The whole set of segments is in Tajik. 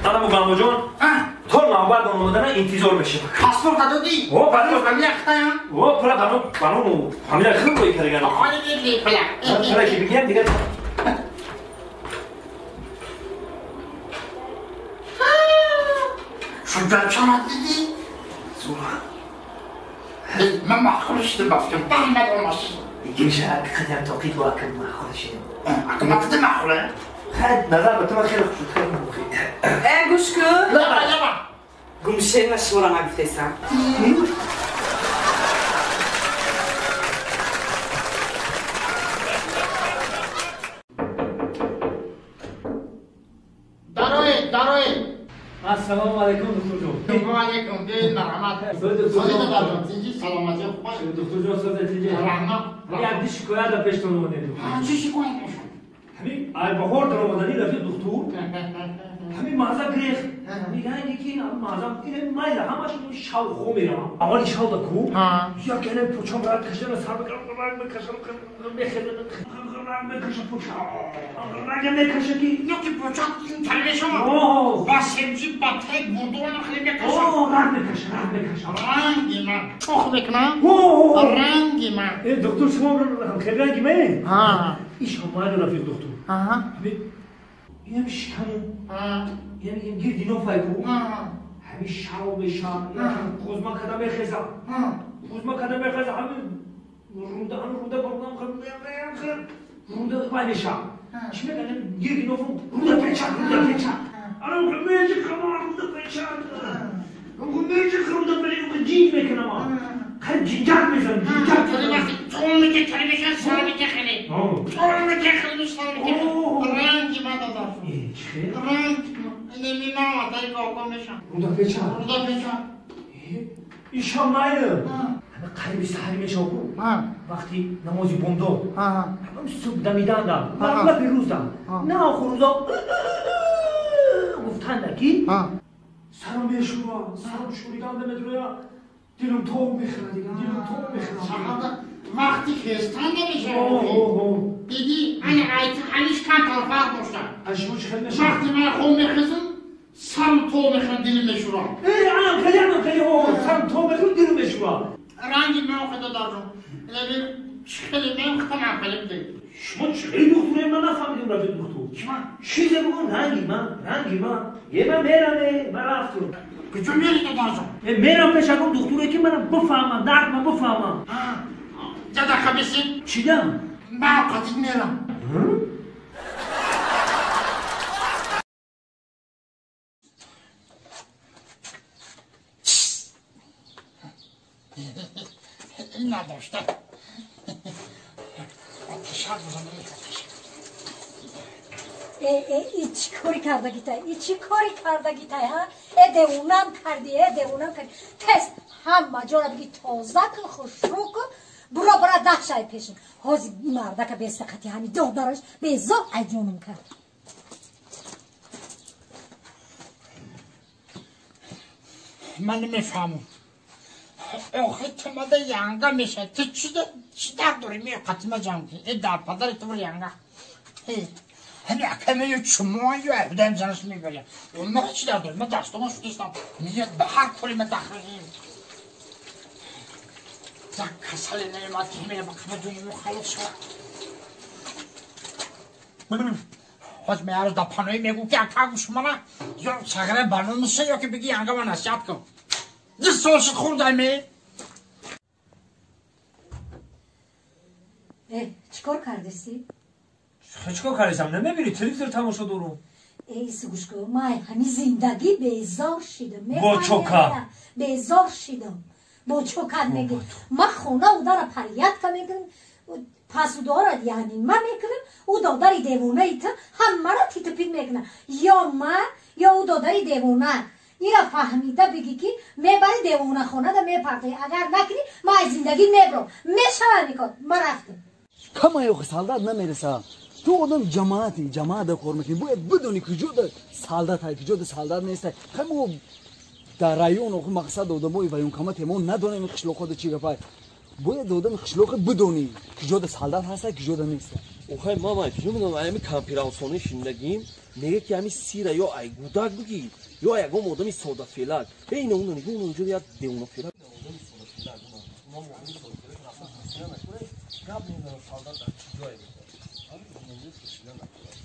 Ана мугаммо ҷон. То навбат омадана интизор мешавам. Паспорт додӣ? О, паспорт. Фамилия хитая? О, пула бану, бану, фамилия хитам рӯй кардаган. Охони дидли пула. Пула ки бигирам дигар. Шуҷоатшона дидӣ? Зура. Ман маъқул шудам бафтам. Баҳмад омаш. Гиша ҳақиқатам тоқит ва акм маъқул шудам. Акм маъқул маъқул? خد نظر به تو خیلی خوش خیلی مفید. گوش کن. لبا لبا. گمشه و شورا نگفتیسم. داروی داروی. السلام علیکم دکتر جان. و علیکم بیاین مرحمت. سلام زنجی سلامتی خوب. دکتر جان سلامتی. رحمت. یک شکایت در پیشتون اومده. چی شکایت؟ همین بهار در آمدنی رفیق دکتر همین مازه گریخت میگن یکی مازه اینه میل همش شو خو میرم اول شو دا کو یا کنه پوچم را کشم سر بکرم رنگ بکشم بخیر رنگ بکشم پوچم رنگ میکشه کی یکی پوچم این تلویزیون با سبزی با تک بردون خیلی میکشم رنگ میکشه رنگ میکشم رنگی من چخ میکنم رنگی من دکتر شما خیلی رنگی من ها ایش هم رفیق دکتر اینم شکمو اینم گیر دینو فایکو همین شب به شب قوزما کدام بخیزم قوزما کدام بخیزم همین رونده همین رونده بردم رونده وای بشم چی میگن گیر دینو فو رونده پیچم رونده پیچم آره میشه خما رونده پیچم میشه رونده پیچم جین میکنم خیلی جینجک میزنم جینجک تو میگه تلویزیون سر میگه خیلی تو میگه خیلی سر میگه رنگی من دادم چه؟ رنگ اینه میمم داری واقع میشم رونده پیچم رونده پیچم ایشان مایل همه قریب سحری میشم وقتی نمازی بومدو همه صبح دمیدندم مغلب روزم نه آخر روزا گفتند کی سرم میشورم سرم شوریدم نمیدونم دلم تو میخواد دیگه دلم تو میخواد وقتی خستن نمیشه دیدی انا ایت کم فرق داشتم وقتی من خون میخزم سرم تو میخوام دلم میشورم ای انا خیلی انا خیلی سرم تو میخوام دلم میشورم رنگی من خدا دارم خیلی خیلی من خودم خیلی بده شما چه دکتره من نفهمیدم رفیق دکتر شما چیزی بگو رنگی من رنگی من یه من میرم من رفتم کجا میری تو دارم میرم پیش اون دکتره که منم بفهمم درد من بفهمم جدا خبیسی چی دم؟ من قطعی میرم این نداشته آتشک بزنم آتشک ای چی کاری کردگی تای ای چی کاری کردگی تای ها ای دیوونم کردی ای دیوونم کردی تست همه جا را بگی تازه کن خوشرو کن برو برا ده شای پیشم حوزی مردک به سقطی همین دخترش به زور عجونم کرد من نمیفهمم آخه تو ماده ینگا میشه تو چی درد داری میای قطمه جمع کنی ای در پدر تو برو ینگا همین اکمه یه چموان یا اهدام زنش میبره اون موقع چی درد داری من دستمان شدستم میاد به هر کلی من دخل یک کسلی نیومد که میره با قفه دنیا خلاص شد باز میاره در پانوی میگو که اکا گوش منه یا سگره بانو میشه یا که بگی ینگا من نصیحت کن یه سال شد خوردم می چیکار کردیسی؟ چیکار کردیسم نمیبینی تلویزیون تماشا دارم ای گوش کن من همین زندگی بیزار شدم با چوکا بیزار شدم با چوکا میگه من خونه او داره پریاد که میکنم پس او داره یعنی من میکنم او دادر دیوونه ای تا هم مرا تیت پید میکنه یا من یا او دادر دیوونه ایرا فهمیده بگی که میبری دیوونه خونه ده میپرده اگر نکنی من از زندگی میبرم میشوم میکن من رفتم کما یو سالداد نمیرسه تو آدم جماعتی جماعت کار میکنی باید بدونی کجا ده سالداد های کجا ده سالداد نیست خیلی در رایون و مقصد آدمای و یون کمت ما ندونیم قشلاق‌ها ده چی گپای Бояд одами қишлоқи бидонӣ куҷода солдат ҳаста, куҷода нест. Охай мама, куҷо медонам, ами кампиралсони шиндагим, мега ки ами сира ё ай гудак бигир, ё ягон одами содафелак. Эй, ина уна нигоҳ, уна ҷо як девонафелак. Одами содафелак, уна. Уна одами содафелак рафта пурсида накунай, гап мезанам солдат дар чӣ ҷое мехоҳад. Ами зиндагӣ пурсида накунай.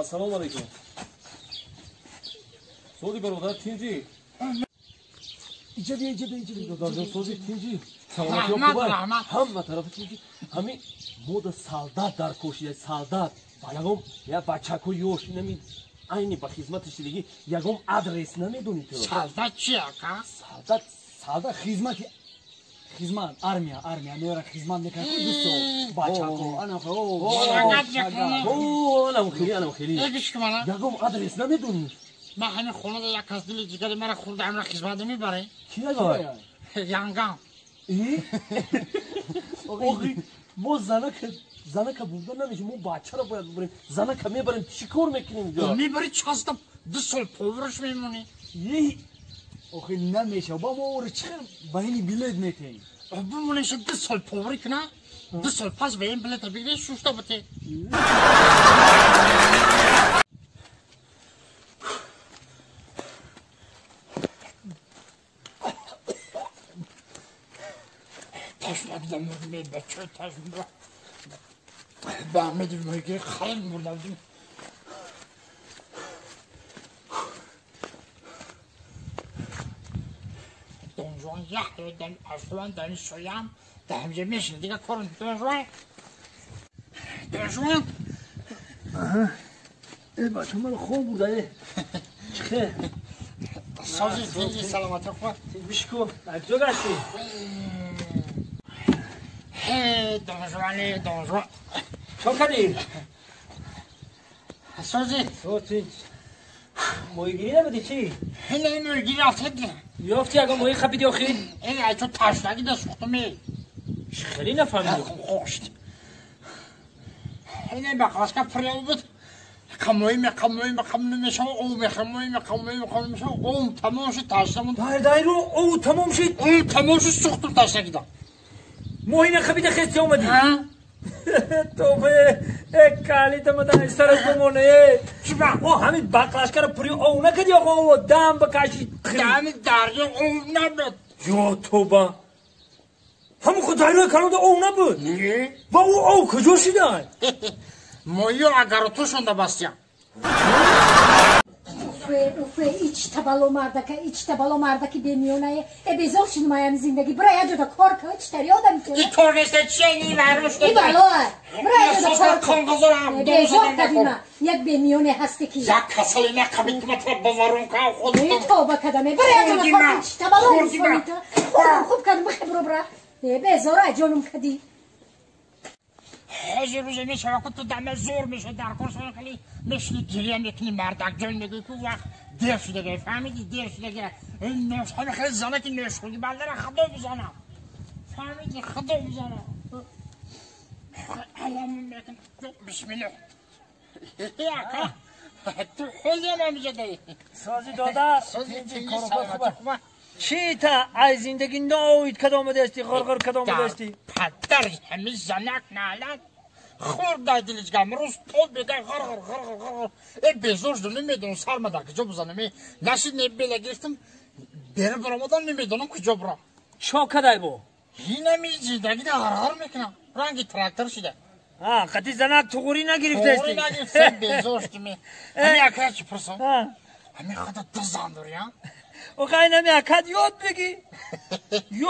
Ассалому алайкум. Соди бародар, тинҷӣ? Иҷа бия, иҷа бия, иҷа бия. Додарҷон, сози тинҷӣ? Саломатиё хубай? Ҳама тарафи тинҷӣ. Ҳамин мода солдат дар кошида, солдат. Ягон я бачако ёш, инами айни ба хизмати шидагӣ, ягон адрес намедонӣ ту? Солдат чи ака? Солдат, солдат хизмати хизмат, армия, армия, меора хизмат мекунад ду сол. Бачако, ана о, о, анам хели, анам хели. Ягон адрес намедонӣ? Ман ҳамин хонада як кас дили ҷигари мара хурда ҳамра хизмат мебаре. Ки ягон? Янгам. Охи, мо занака бурда намешем, мо бачаро бояд бубарем. Занака мебарем, чӣ кор мекунем инҷо? Мебари часта 2 сол поварш мемонӣ. Охи намеша, ба мо ора чӣ ба ини билет метаем? Бимонеша 2 сол поварӣ куна, 2 сол пас ба ин билета бигирӣ, шушта бите. Ташнагида мурдем, бача, ташнагида. Ба Аҳмеди моҳигири халин мурда будем. Донжуан яҳё, дан афлан, дан соям, да ҳамҷа мешин, дига корм донжуан. Донжуан. Э, бача, маро хоб бурда, э. Чихе? Сози, тинҷи, саломатӣ хуб. Бишко, куҷо гаштӣ? Донжуани, донжуан. Чо кардӣ? Сози. Сози. Моҳигирӣ набудӣ чӣ? Не, моҳигирӣ рафтед. Ёфтӣ ягон моҳӣ хапидӣ охир? Э, ай ту ташнагида сӯхтумӣ. Хеле нафаҳмидӣ. Хошт. Ине бақлашка пур буд. Камои мекамои мекам намешава, ов мехамои мекамои мекам намешава, ов тамом шуд ташнамон. Дар дайру ов тамом шуд? Ов тамом шуд, сӯхтум ташнагида. Моҳӣ нахапида хести омадӣ? Тобе, э калита мада сараш бимоне, э. Чиба? О, ҳамин бақлашкаро пури ов накардӣ оқо, ов дам бакашӣ. Дами дарё ов набуд. Ё тоба. Ҳамон худ дарёи калонда ов набуд? Не. Ва ӯ ов куҷо шида? Моҳиё агаротушонда бастиям. Уфе, уфе, ичта бало мардака, ичта бало мардаки бемиёнае. Э, безор шуд маям зиндагӣ. Бира як ҷода кор кун, читари одам ки. И кор нест, чия ни вайрон шуда. И бало, бира як ҷода кор кун. Конгазорам, Безор кардима. Як бемиёне ҳасте ки. Як касали нақабит ки матра боварон ка худ. Э, тоба кардам. Бира як ҷода кор кун, чита бало инсони ту. Худам хуб кардам, бихе биро бира. Э, безора ҷонум кадӣ. ҳозир рӯзе мешава ку ту дама зур меша дар кор сон хеле мешини гиря мекунӣ, мардак ҷон мегӯӣ ку вақт дер шудага, фаҳмидӣ, дер шудага. Ин нӯш ҳама хеле зана ки нӯш хӯрдӣ, бандара худо бизанам, фаҳмидӣ, худо бизанам. Алам мекун, бисмиллоҳ. Ака, ту ҳозир ҳам Сози дода, сози кору хуб. Чӣ та ай зиндагӣ ноумед кад омадаасти, ғурғур кад омадаасти? Падар ҳамин занак наалат хӯрда дилиҷгам рӯз то бега ғарғар ғарғар ғарғар. Э, безор шудам, намедонам сарма дар куҷо бизанам. Э, нашид не бела гирифтам, бера баромадам, намедонам куҷо бирам. Чо кадай бо? Инами зиндагида ғарғар мекунам, ранги трактор шуда. А, қати занак туғурӣ нагирифтаасти? Туғурӣ нагирифтам, безор шудам. Ҳамин ака чӣ пурсам? Ҳамин худа ду зан дорӣ, а? Охай нами акад ёд бигӣ.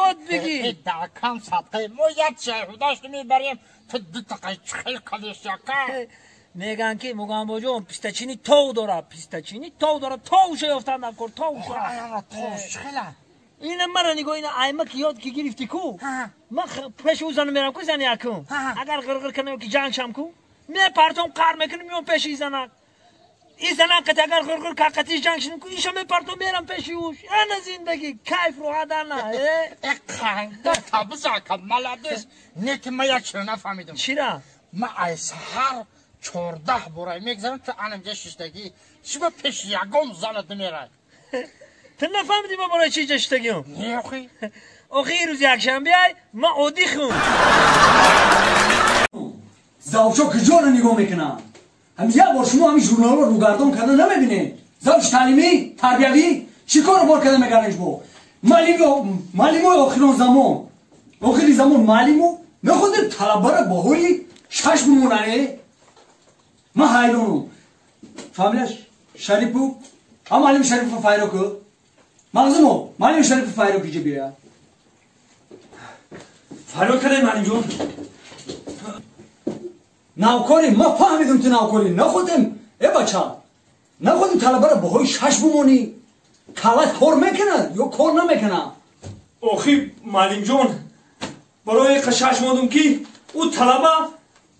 Ёд бигӣ. Дакам садқаи мо як чайхудаш мебарем, ту ду тақай чхел кадеш ака. Меган ки Мугамбоҷон пистачини тов дора, пистачини тов дора, товша ёфтан накор, товша. Аяна тов чхела. Ина мара нигоҳ, ина аймак ёд ки гирифтӣ ку? Ман пеши ӯ зану мерам ку зани акум. Агар ғирғир кунам ки ҷанг шам ку, мепартом қар мекунам меом пеши занак. И занак қати агар ғирғир ка қати ҷанг шудам ку, иша мепартом мерам пеши ӯш. Ана зиндагӣ, кайф роҳат ана. Э, қанда табиз ака, молодец. Не ки ман як чиро нафаҳмидам. Чира? Ман ай саҳар 14 бора мегзарам, ту анамҷа шиштагӣ. Чӣ ба пеши ягон занат намерай? Ту нафаҳмидӣ ма барои чӣ иҷа шиштагиам? Не, охи. Охи рӯзи якшанбе ай, ма оддӣ хум. Завчо куҷоро нигоҳ мекунанд? Ҳами як бор шумо ҳами журналро рӯгардон карда намебинед. Завч таълимӣ, тарбиявӣ чӣ корро бор карда мегардед шумо? Маълимои охирон замон, охири замон маълиму мехоҳед талабара баҳои шаш бимонане? Ман ҳайронам. Фамилияш Шарипу, а маълими Шарипу файро ку? Мағзумо, маълими Шарипу файро ки ҷа бия. Файро кардем, маълимҷон. Навкорӣ, ма фаҳмидам, ту навкорӣ. Находем, э бача, находем талабара баҳои шаш бимонӣ. Калат кор мекунад ё кор намекунад? Охи маълимҷон, барои шаш мондум, ки ӯ талаба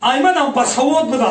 айманам басавод буда.